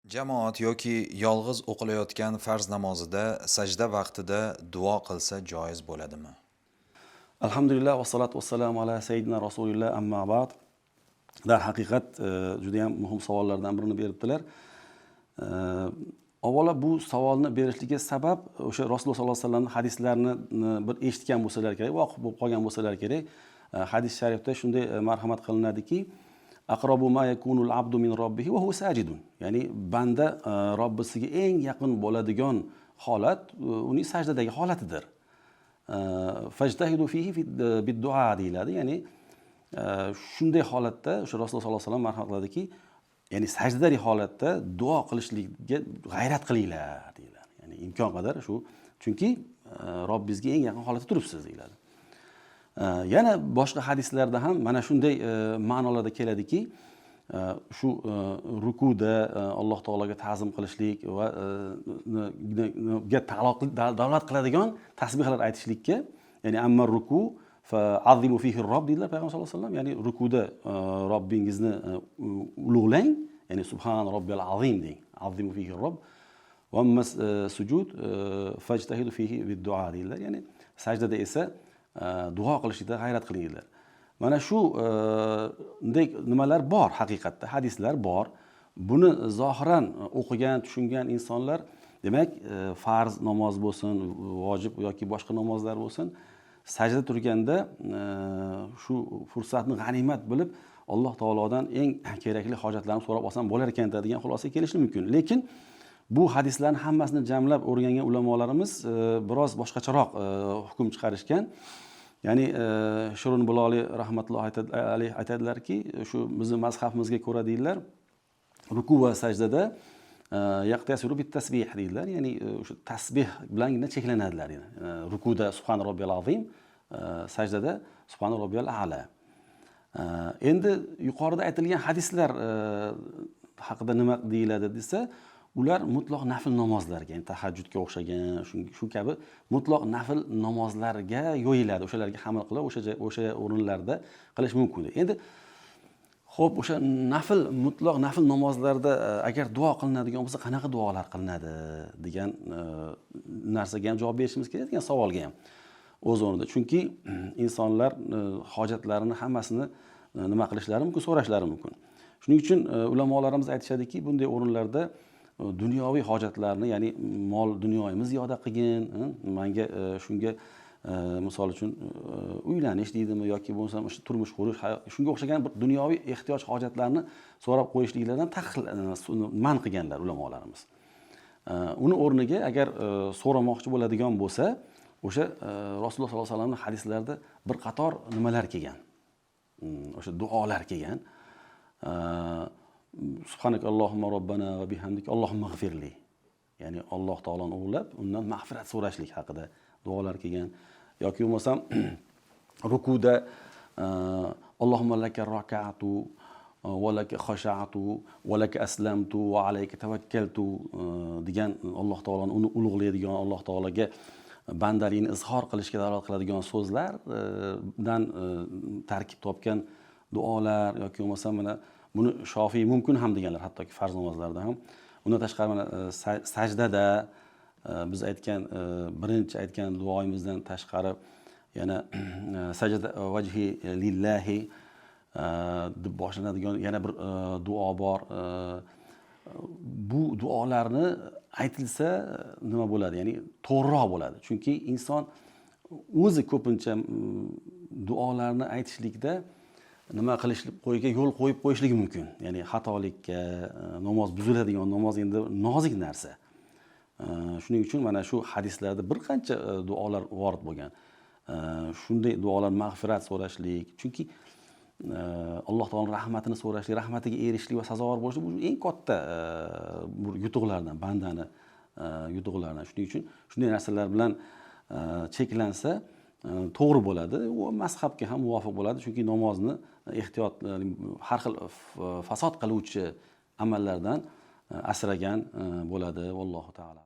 Jamoat yoki yolg'iz o'qilayotgan farz namozida sajda vaqtida duo qilsa joiz bo'ladimi? Alhamdulillah, vassalotu vassalamu ala sayyidina rasulilloh, amma ba'd. Darhaqiqat juda ham muhim savollardan birini beribdilar. Avvalo bu savolni berishligiga sabab o'sha Rasululloh sollallohu alayhi vasallamning hadislarini bir eshitgan bo'lsalar kerak, voqif bo'lib qolgan bo'lsalar kerak. Hadis sharifda shunday marhamat qilinadiki, aqrabu ma yakunul abdu min robbihi va huwa sajidun. Ya'ni banda Robbisiga eng yaqin bo'ladigan holat uning sajdadagi holatidir. Fajtahidu fihi bid-du'a deyiladi. Ya'ni shunday holatda o'sha Rasululloh sollallohu alayhi vasallam marhamat qiladiki, ya'ni sajdadagi holatda duo qilishlikka g'ayrat qilinglar deyiladi. Ya'ni imkon qadar shu, chunki Robbingizga eng yaqin holatda turibsiz deyiladi. Yana boshqa hadislarda ham mana shunday ma'nolarda keladiki, shu rukuda Alloh taologa ta'zim qilishlik va ga dalolat qiladigan tasbihlar aytishlikka, ya'ni amma ruku fa azimu fihi robb deydilar payg'ambar sollallohu alayhi vasallam, ya'ni rukuda Robbingizni ulug'lang, ya'ni subhan robbiyal azim deng, azimu fihi robb, va amma sujud fajtahidu fihi bid-du'a deydilar, ya'ni sajdada esa duo qilishlikda g'ayrat qiling dedilar. Mana shu bunday nimalar bor, haqiqatda hadislar bor. Buni zohiran o'qigan, tushungan insonlar, demak, farz namoz bo'lsin, vojib yoki boshqa namozlar bo'lsin, sajda turganda shu fursatni g'animat bilib, Alloh taolodan eng kerakli hojatlarni so'rab olsam bo'lar ekan degan xulosaga kelishi mumkin. Lekin bu hadislarni hammasini jamlab o'rgangan ulamolarimiz biroz boshqacharoq hukm chiqarishgan. Ya'ni Shurun Biloli rahmatullohi alayhi aytadilarki, shu bizni mazhabimizga ko'ra deydilar, ruku va sajdada yaqtasiru bit tasbih deydilar, ya'ni o'sha tasbih bilangina cheklanadilar. Yani rukuda subhan robbiyal azim, sajdada subhan robbiyal a'la. Endi yuqorida aytilgan hadislar haqida nima deyiladi desa, ular mutlaq nafl namozlarga, ya'ni tahajjudga o'xshagan shu kabi mutlaq nafl namozlarga yo'yiladi, o'shalarga haml qilib o'sha o'rinlarda qilish mumkin. Endi xo'p, o'sha nafl, mutlaq nafl namozlarda agar duo qilinadigan bo'lsa, qanaqa duolar qilinadi degan narsaga ham javob berishimiz kerak degan savolga ham o'z o'rnida. Chunki insonlar hojatlarini hammasini nima qilishlari mumkin, so'rashlari mumkin. Shuning uchun ulamolarimiz aytishadiki, bunday o'rinlarda dunyoviy hojatlarni, ya'ni mol dunyoyimiz ziyoda qilgin, manga shunga misol uchun uylanish deydimi yoki bo'lmasam o'sha turmush qurish, shunga o'xshagan bir dunyoviy ehtiyoj hojatlarni so'rab qo'yishliklardan man qilganlar ulamolarimiz. Uni o'rniga agar so'ramoqchi bo'ladigan bo'lsa, o'sha Rasululloh sollallohu alayhi vasallamning hadislarida bir qator nimalar kelgan, o'sha duolar kelgan. Subhanaka Allohumma robbana va bihamdika Allohumma g'firli, ya'ni Alloh taoloni ulug'lab undan mag'firat so'rashlik haqida duolar kelgan. Yoki bo'lmasam rukuda Allohumma laka raka'tu va laka khasha'tu va laka aslamtu va alayka tavakkaltu degan Alloh taoloni uni ulug'laydigan, Alloh taologa bandalikni izhor qilishga dalolat qiladigan so'zlardan tarkib topgan duolar, yoki bo'lmasam mana buni Shofiy mumkin ham deganlar, hattoki farz namozlarda ham. Undan tashqari mana sajdada biz aytgan birinchi aytgan duoyimizdan tashqari yana sajda vajhi lillahi deb boshlanadigan yana bir duo bor. Bu duolarni aytilsa nima bo'ladi? Ya'ni to'g'riroq bo'ladi. Chunki inson o'zi ko'pincha duolarni aytishlikda nima qilishlik qo'yga yo'l qo'yib qo'yishligi mumkin. Ya'ni xatolikka, namoz buziladigan, namoz endi nozik narsa. Shuning uchun mana shu hadislarda bir qancha duolar vorid bo'lgan. Shunday duolar mag'firat so'rashlik, chunki Alloh taoloning rahmatini so'rashlik, rahmatiga erishishlik va sazovor bo'lishlik bu eng katta bir yutuqlardan, bandani yutuqlaridan. Shuning uchun shunday narsalar bilan cheklansa to'g'ri bo'ladi, u mazhabga ham muvofiq bo'ladi, chunki namozni ehtiyot har xil fasod qiluvchi amallardan asragan bo'ladi. Vallohu taolo.